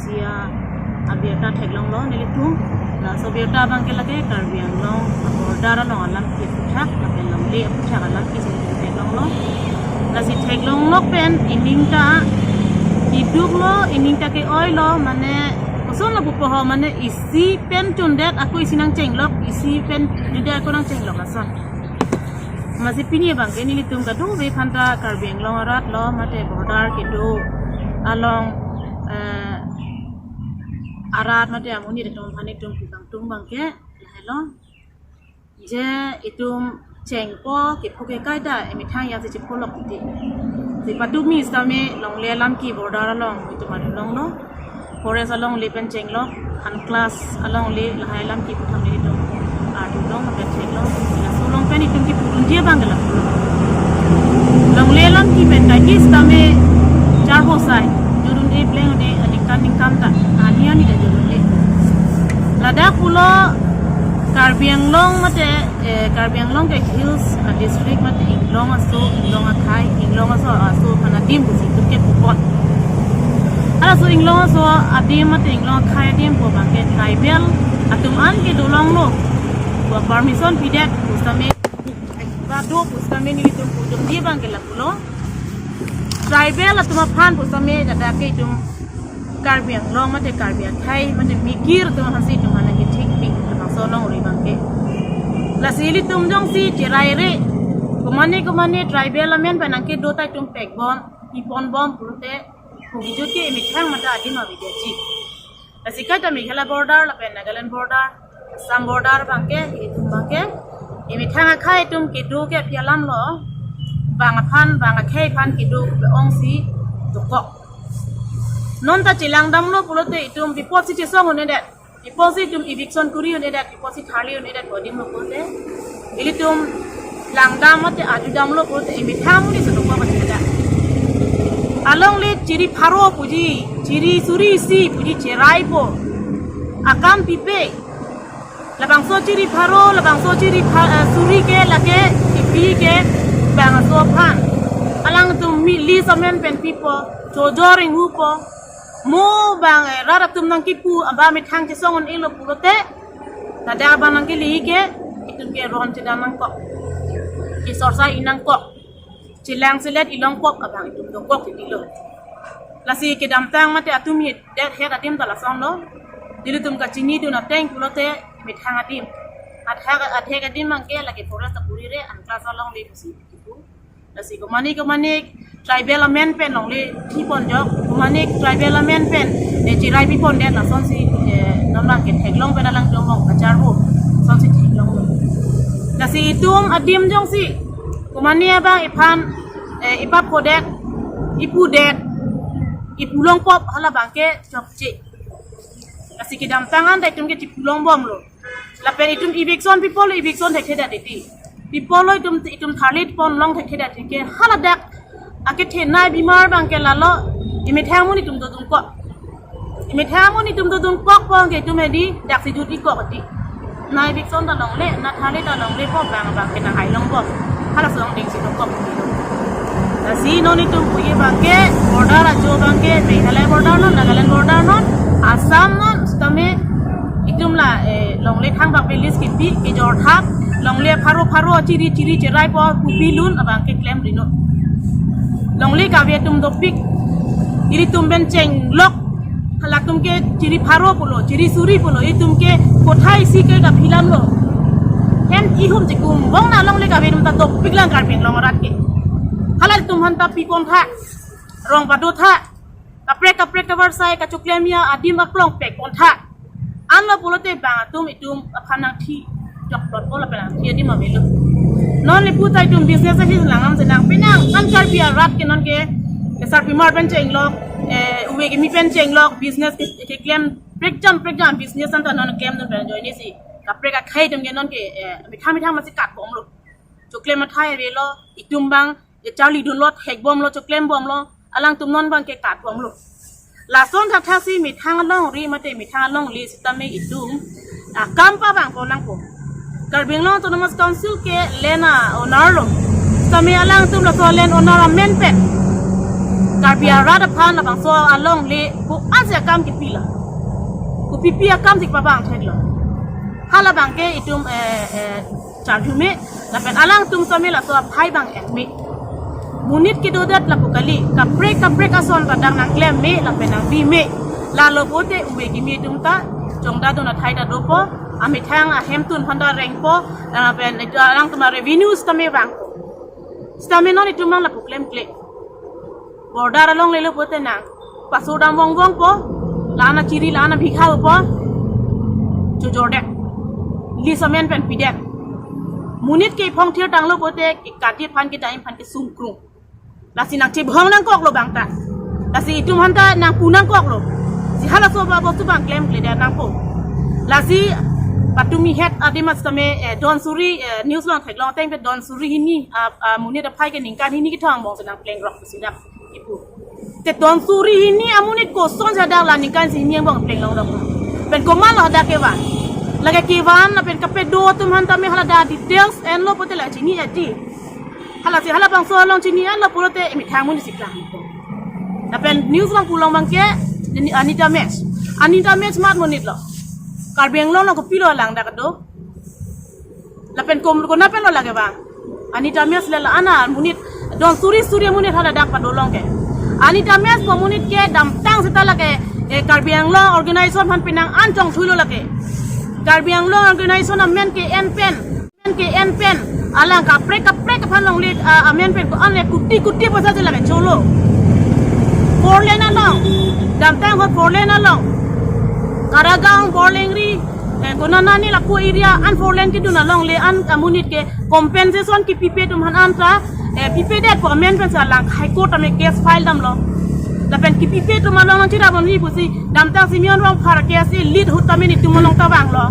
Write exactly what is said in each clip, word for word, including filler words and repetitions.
Dia abirta theklonglo nelitum. Laso abirta abangke lake Karbi Anglong border along alam ke aphuthak, lapen longle aphuthak alam ke si theklonglo. Lasi theklonglok pen ining ta kiduklo, ining ta ke-oilo, mane koson lapu poho, mane isi pen chundet ako isi nangchenglok, isi pen chundet ako nangchenglok ason. Amatsi pini abangke nelitum kadokave aphanta Karbi Anglong arat lo mate border kedo along, eh, arat mate amonit atum aphan itum pu kangtung abangke lahelo. Je itum chengpo kepho kekai ta emethang ya si chepholok titi. Si patumi sitame longle alam ke border along itum adulonglo. Forest alongle pen chenglok, han class alongle lahai alam ke puthang nelitum adulong pen chenglok. Laso along pen itum kipudunji abang ke lapulo. Longle alam ke pen kaike sitame charbosai, jodun-e pleng-e aningkan ningkan ta, ani ani ta jodun-e. Ladak pulo Karbi Anglong mate, eh, Karbi Anglong ke hills, ah, district mate inglong aso, inglong akhei, inglong aso, aso aphan adim pusi itum ke pupon. Halaso inglong aso adim mate inglong akhei adim pu abangke tribal atum an ke dolonglo. Pu permission pidet pu sitame, ba do pu sitame nelitum pudunji abangke lapulo. Tribal atum aphan pu sitame ladak ke itum Karbi Anglong mate Karbi akhei mate mikir atum aphansi itum aphan nangkethekpik labangso alongri abangke. Lasi ilitum jongsi cheraire, komane komane tribal amen pen nangkedo ta itum pekbom, iponbom pulote, kugijut ke emethang mate adim avedetji. Lasi kaita Meghalaya border lapen Nagaland border, Assam border abangke, itum abangke emethang akhei atum kedo ke aphi alamlo, bang aphan, bang akhei aphan kedo ongsi dokok. Non ta chelangdamlo pulote itum pi apotsi chesong un-edet, pi apotsi itum eviction kuri un-edet, pi apotsi tharli un-edet pu adim lo pulote, ilitum langdam mate ajudamlo pulote emethang amonit si dokok aja. Alongle chiri pharo puji, chiri suri isi puji cheraipo. Akam pipe. Labangso chiri pharo, labangso chiri pha-, eh, suri ke lake ipi ke bang aso aphan. Alangtum mi list amen pen pipo, chojor inghupo. Mo bang, eh, rat atum nangkipu aba methang chesong un-elo pulote, ladak abang nangkeleji ke itum ke ron chedam nangkok, kesorsa-i nangkok, chelang chelet ilongkok abang itum dokok titilo. Lasi kedamtang mate atum hi det het adim ta lasonlo. Nelitum kachinidun ateng pulote methang adim. Athak, athak adim abangke lake forest akurire, an class alongle pusi kipu. Lasi komane komane tribal amen pen longle thipon jok, komane tribal amen pen, eh, cherai pipondet lasonsi, eh, non abangke theklong pen alangtum abang kacharbo, lasonsi theklonglo. Lasi itum adim jongsi komane abang iphan, eh, ipaphodet, ipudet, ipulongpop hala abangke chokche. Lasi kedamtang an ta itum ke chipulongbomlo. Lapen itum eviction pi apotlo, eviction thekthedet titi. Pi apotlo itum, itum tharli ponlong thekthedet titi ke haladak akethenei bimar abangke lalo, emethang amonit itum dodun kok. Emethang amonit itum dodun kokpo ke itum hedi daksi jut-ikok titi. Na eviction ta longle, na tharli ta longle pu bang abangke nang-ai longbom. Halaso along dingsi dokok. Lasi non itum puji abangke border ajo abangke Meghalaya border non, Nagaland border non, Assam non, sitame itum la, eh, longle thangbak village kipi, kejor thap, longle pharo pharo chiri chiri cheraipo, kupi lun abangke klemri non. Longle kave atum dopik, ilitum pen chenglok, halatum ke chiri pharo pulo, chiri suri pulo, itum ke kothai si ke kaphilamlo. Hem ihum chikumbong na longle kave atum ta dopiklang Karbi Anglong arat ke. Halatum aphan ta pipontha, rong padotha, kaprek kaprek kabar sai kachoklem ya adim aklong pekpontha. Anlo pulote bang atum itum aphan nangthi jokplotpo lapen nangthi adim avelo. Non le puta itum business ahi langam senang penang an Karbi arat ke non ke sarpimar pen chenglok, eh, uve kimi pen chenglok, business ke, keklem prekjam prekjam business anta non klemdun pen ajoine si kaprek akhei atum ke non ke, eh, methang methang masi katbomlo. Choklem athai avelo, itum abang, eh, charlidunlo, thekbomlo, choklembomlo, alangtum non abangke katbomlo. Lason thatha si methang alongri mate methang alongle sitame itum akam pabang ko nangpo. Karbi Anglong Autonomous Council ke land a-owner lo. Sitame alangtum laso land owner amen pen Karbi arat aphan labangso alongle ko-an si akam kipilo. Kopipi akam si pabang theklo. Halabangke itum, eh, eh, charju me, lapen alangtum sitame laso aphai bang en me. Monit kedodet lapu kali, kaprek kaprek ason ta dak nangklem me, lapen nangbi me. Lalo pote ove kimi atum ta, chongda dun athai ta dopo, amethang ahemtun aphanta rengpo, lapen alangtum a-revenue sitame vangpo. Sitame non itum nang lapu klemkle. Border alongle lo pote nang paso dam vongvongpo, la-an achiri, la-an abigha po, chojordet. Lease amen pen pidet. Monit ke iphong thirtanglo pote ke kati aphan kedai aphan kesungkrung. Lasi nangchebhong nangkoklo bang ta. Lasi itum aphanta nangpu nangkoklo. Si halaso ba bostu bang klemkledet nangpo. Lasi patumi het adim sitame, eh, don suri, eh, news along theklong ateng pen don suri hini, ah, ah, monit aphai ke ningkan hini kethom angbong si nangplengrok si dam kipu. Te don suri hini amonit kosonsi hadak la ningkan isi hini angbong pleng longdok. Pen komatlo hadak kevan? Lake kevan lapen kapedo atum aphanta me hala dak details enlo pote la chini edi. Halasi halabangso along chini enlo pulote emethang amonit si klang. Lapen news along pu long abangke, ini Anita Mech. Anita Mech mat monitlo. Karbi Anglong along kopilo alang dak kedo? Lapen kom konat penlo lake bang? Anita Mech le la-an amonit, don suri suri amonit hala dak padolong ke. Anita Mech pu amonit ke damtang seta lake, eh, Karbi Anglong organization aphan penang an chongthuilo lake. Karbi Anglong organization amen ke-en pen, amen ke-en pen, alang kaprek kaprek aphan longle, ah, amen pen ko-an le kuti kuti poisa si lake cholo. Four lane along, damtang ahut four lane along, Karagaon, Borlengri, eh, konat nani lapu area an four lane kedun alongle an amonit ke compensation kipipe atum aphan anta, eh, pipedet pu amen pensi alang High Court tame case file damlo. Lapen kipipe atum along nangcherap damji pusi damtang Simeon Rongphar K S A lead ahut tame netum along ta vanglo.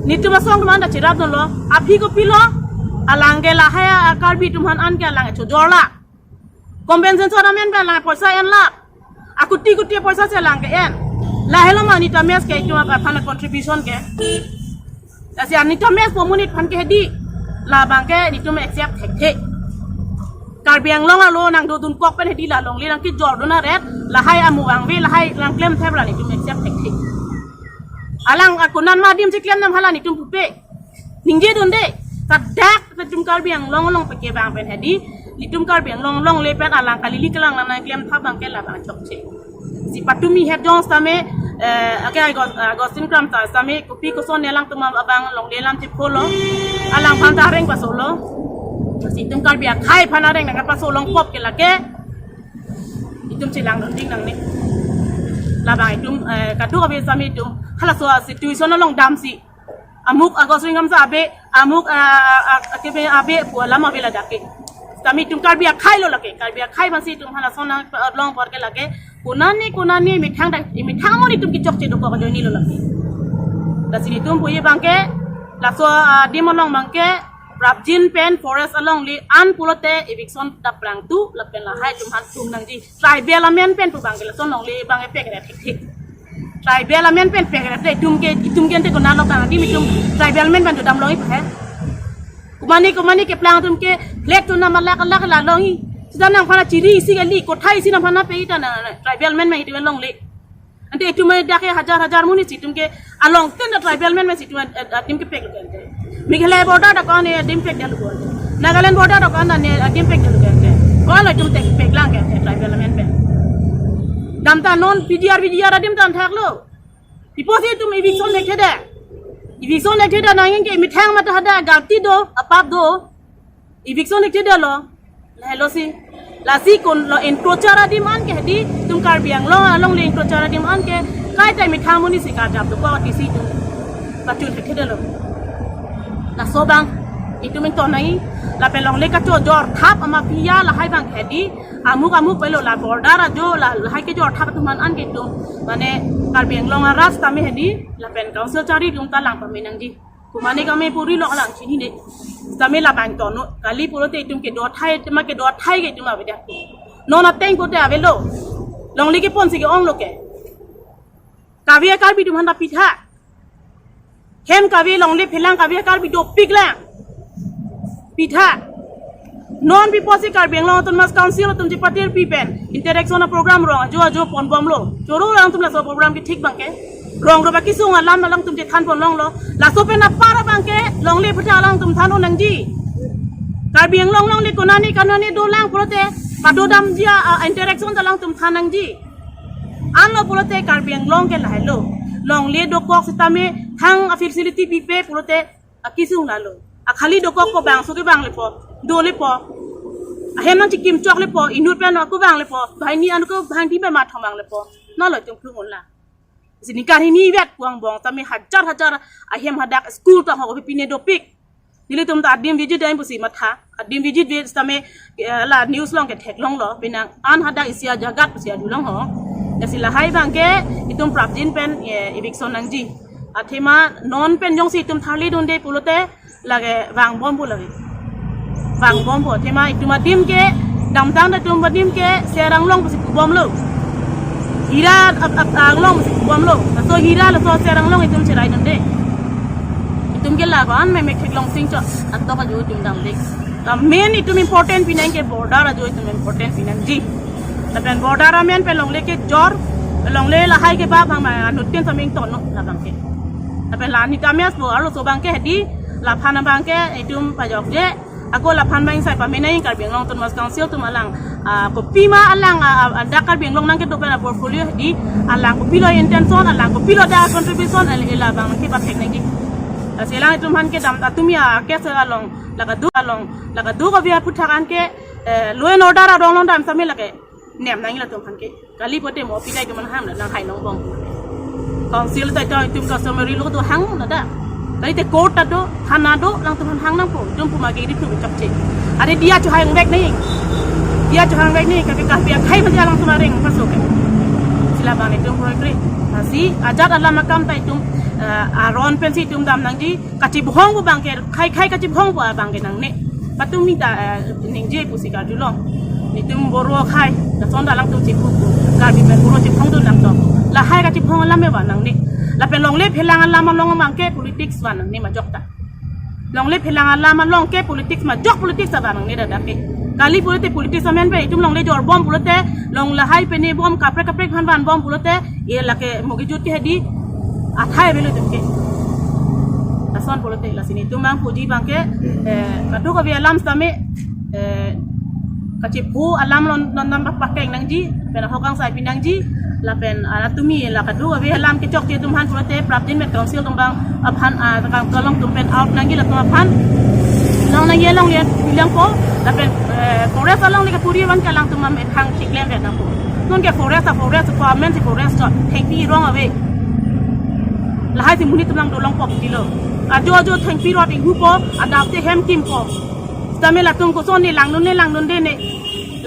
Netum asong atum anta cherapdunlo. Aphi kopilo? Alang ke lahai a-Karbi atum aphan an ke alang chojorlo. Compensation amen pen alang poisa enlo. Akuti kuti poisa si alang ke-en. Lahelo ma Anita Mech ke itum aphan contribution ke? Lasi Anita Mech pu amonit aphan ke hedi, labangke netum accept thekthe. Karbi Anglong along nangdodun kok pen hedi la longle nangkejordun aret, lahai amu vangve, lahai nangklemthep la netum accept thekthe. Alang akonan ma adim si klemdam hala netum pupe. Ningjedunde, kadak netum Karbi Anglong along pekevang pen hedi, netum Karbi Anglong alongle pen alang kalili kelang nang nangklemthap abangke labang chokche. Si patumi het jong sitame, eh, ake Agos-, Augustine Kramsa sitame kopi koson ne alangtum abang longle alam chepholo, alangphan ta areng pasolo. Si itum Karbi akhai aphan areng nangpaso longkok ke lake, itum chelangdun ding nangne. Labang itum, eh, kadokave sitame itum halaso situation along damsi, amuk Augustine Kramsa ave, amuk, ah, ah, ah, kebe ave pu alam ave ladak ke. Sitame itum Karbi akhailo lake, Karbi akhai aphansi itum halason nang, eh, long apor ke lake. Konane konane methang dak, methang amonit itum kechokche dokok ajoinelo lake. Lasi netum puji abangke, laso, ah, adim along abangke, prapjin pen forest alongle an pulote eviction daprang tu, lapen lahai atum aphan thum nangji. Tribal amen pen pu abangke lason longle abang epek re thik thik. Tribal amen pen pek re itum ke, itum ke ante konatlo bang adim itum tribal amen pen dodam longji he. Kumani kumani keplang atum ke flag tu nama lak lak la longji. Sita nangphan chiri isi kali, kothai isi nangphan pe ita na, na tribal amen pen itum longle. Ante itum dak ke hajar hajar amonit si itum ke along ten tribal amen pen si itum, eh, adim kepek lo ke ante. Meghalaya border dak ko-an ne adim pekdetlo ko ante. Nagaland border dak ko-an ne adim pekdetlo ke ante. Ko-an lo itum tek peklang ke ante tribal amen pen. Dam ta non P G R, P G R adim ta thaklo. Pipo si itum eviction thekthedet. Eviction thekthedet nangji ke methang mate hadak galti do, apap do. Eviction thekthedetlo. Lahelo si. Lasi konlo encroacher adim an ke hedi, itum Karbi Anglong alongle encroacher adim an ke, kaita methang amonit si karjap dokok atisi itum pachun thekthedetlo. Laso abang itum ington nangji, lapen longle kachojorthap a-mafia lahai abang hedi, amuk amuk pulo la border ajo la lahai kejorthap atum an ke itum, mane Karbi Anglong arat sitame hedi, lapen council chari atum ta lang pame nangji. Kumane kame puri lo alang chinine. Sitame labang ington non. Kali pulote itum kedo athai, tema kedo athai ke itum avedet. Non ateng kote avelo. Longle kepon si ke-onglo ke. Kave Karbi atum aphanta pitha. Hem kave longle phelang kave Karbi dopiklang. Pitha. Non pi pusi Karbi Anglong Autonomous Council atum chepatir pi pen interaction a program rong ajo ajo ponbomlo. Choro alangtum laso program kethik abangke. Rong ro ba kesung alam alangtum chethan ponlonglo. Laso pen apar abangke longle aphuthak alangtum than-o nangji. Karbi Anglong longle konane konane dolang pulote padodamji a, a, interaction ta alangtum than nangji. Anlo pulote Karbi Anglong ke lahelo. Longle dokok sitame thang a facility pipe pulote akesung lalo. Akhali dokok ko bangso kevang lepo, do lepo. Ahem nangchikim chok lepo, inut pen ako vang lepo, banghini ako banghini pen mathom vang lepo. Nolo itum klung unlang. Sini karhini vet kuang bong tame hajar hajar ahem hadak school ta ho pine dopik. Nelitum ta adim visit dam pusi matha. Adim visit vet tame, eh, la news along ketheklonglo. Penang an hadak isi ajagat pusi adulong ho. Lasi lahai abangke itum prapjin pen, eh, eviction nangji. Athema non pen jongsi itum tharli dunde pulote lake vangbompo lake. Vangbompo. Athema itum adim ke damtang ta itum adim ke Ser Anglong pusi pubomlo. Hira ap, ap, Anglong pusi pubomlo. Laso Hira laso Ser Anglong itum cherai dunde. Itum ke laban memek theklong sing cho. Atok ajo itum damde. Ta main itum important pinang ke border ajo itum important pinangji. Lapen border amen pen longle kejor, longle lahai kebak abang ma anuttin saming tono labangke. Lapen la nitames bo arloso abangke hedi, laphan abangke itum pajokje, ako laphan abang sai pamenai Karbi Anglong Autonomous Council atum alang, ah, kopima alang, ah, ah, dak Karbi Anglong nangkedo pen a portfolio hedi, alang kopilo intention, alang kopilo dak contribution, al-, ila abangke pathek nangji. Lasi alang itum aphan kedam atum ya case along, la kado along, la kado kave aphuthak anke, eh, law and order arong along dam tame lake nem nangji latum aphan ke. Kali pote mo pidai ke man hang na nang hai nongbom. Council ta ta itum customary law do hang na da. Kalite court ta do, thana do, alangtum aphan hang nangpo. Itum puma ke di tu chapche. Are diya chohang vek nangji. Diya chohang vek nangji, kapi kapi akhai manja alangtum areng paso ke. Sila bang itum proyek re. Lasi ajat alam akam ta itum, eh, aron pensi itum dam nangji. Kachibhong pu abangke, khei khei kachibhong pu abangke nangne. Patumi ta, eh, ningje pusi karjulong. Netum Boro akhai, lason ta alangtum chipu pu. Karbi pen Boro chibhong dun nangtong. Lahai kachibhong alam me ba nangne. Lapen longle phelang alam along abangke politics ba nangne majok ta. Longle phelang alam along ke politics majok politics ba nangne dak dak ke. Kali pulote politics amen pen itum longle jorbom pulote, long lahai pene bom kaprek kaprek aphan vanbom pulote, ye lake mogijut ke hedi athai avelo itum ke. Lason pulote lasi netum abang puji abangke, eh, kadokave alam sitame, eh, kachiphu alam lon, lon nam pakeng nangji, pen ahok angsai pi nangji, lapen, ah, tumi la kadokave alam kechokche atum aphan pulote prapjin pen council atum abang aphan, ah, kang kalong atum pen out nangji latum aphan. Long nangji long lian bilang po, lapen, eh, forest along le kapuri abangke alangtum amen hang chiklem vet nangpo. Non ke forest a forest, government si forest chot, thengpi rong ave. Lahai si monit atum lang dolong pok tilo. Ajo ajo thengpi rot inghu po, adap te hem kimpo. Sitame latum koson ne langdun ne langdunde ne.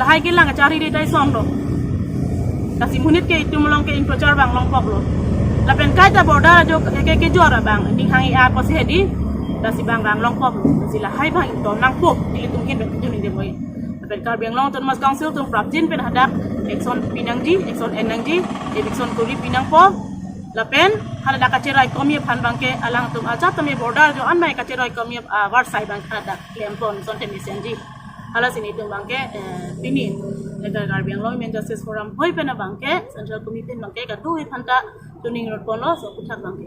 Lahai ke lang kachari de tai som lo. Lasi monit ke itum along ke in prochar vanglong pok lo. Lapen kaita border ajo ke, ke, kejor abang, ning hang i-a ko si hedi. Lasi abang vanglong pok lo. Lasi lahai abang itum nangpo, ilitum hin vet jun inde moi. Lapen Karbi Anglong Autonomous Council atum prapjin pen hadak action pi nangji, action en nangji, eviction kori pi nangpo. Lapen hadak kacherai komi aphan abangke alangtum ajat tame border jo anmai kacherai komi, ah, avarsai abang hadak klempon sonte mesenji. Halasi netum abangke, eh, pini, eh, Karbi Anglong Women Justice Forum hoi pen abangke Central Committee abangke kadokave aphan ta tuning rot ponlo, so aphuthak abangke.